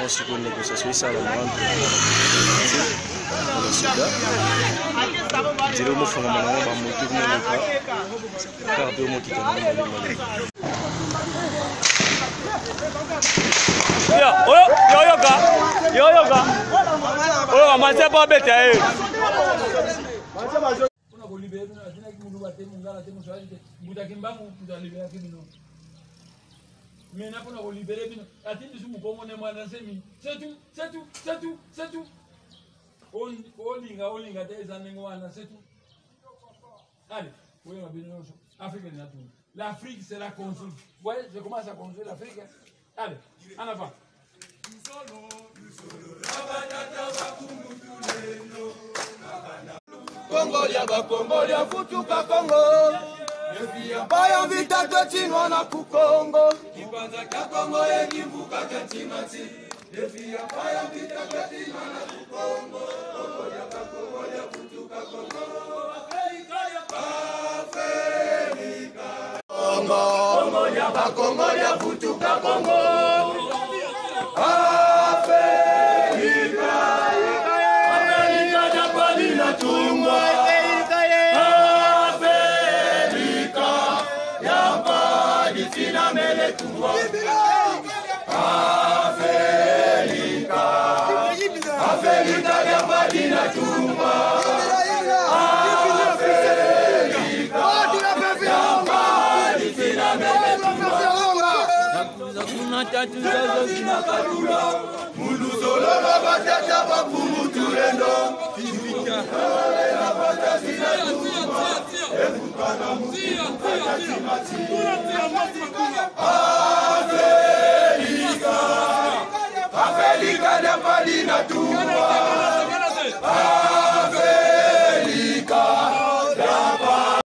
Comment sikoyo négociation esalama entre na basoda nzela omofongama nango bamoto komoleka kar mpe omokita nango malembe. Yoyoka yoyoka oyo manse po abeta ye mpona kolibere bino. Atinaki moluba te, mongala te, moswahili te, mbuta Kimbangu moto aliberaki bino. Mena mpona kolibere bino, atindi su mokongo ne Mwana Nsemi. C'est tout, c'est tout, c'est tout, c'est tout. Olinga olinga te, eza ndenge wana, c'est tout. Allez, oyeba bino nyonso, Afrique elinga tuni. L'Afrique sera construite. Vous voyez, je commence à construire l'Afrique. Allez, en avant. Kongo lya bakongo lya futuka Kongo, baya vita totinwa na kukongo kipanza kya Kongo ekivuka kya ntimati defia baya vita totinwa na kukongo. Kongo lya bakongo lya futuka Kongo, Afrika Kongo, Kongo lya bakongo lya futuka Kongo, Afrika Afrika japali na tungwa Afrika yapali tina mele tungwa Afrika Afrika yapali na tungwa Afrika yapali tina mele tungwa Muluzolola batata bakumutulendo Afrika Afrika yapali na tungwa.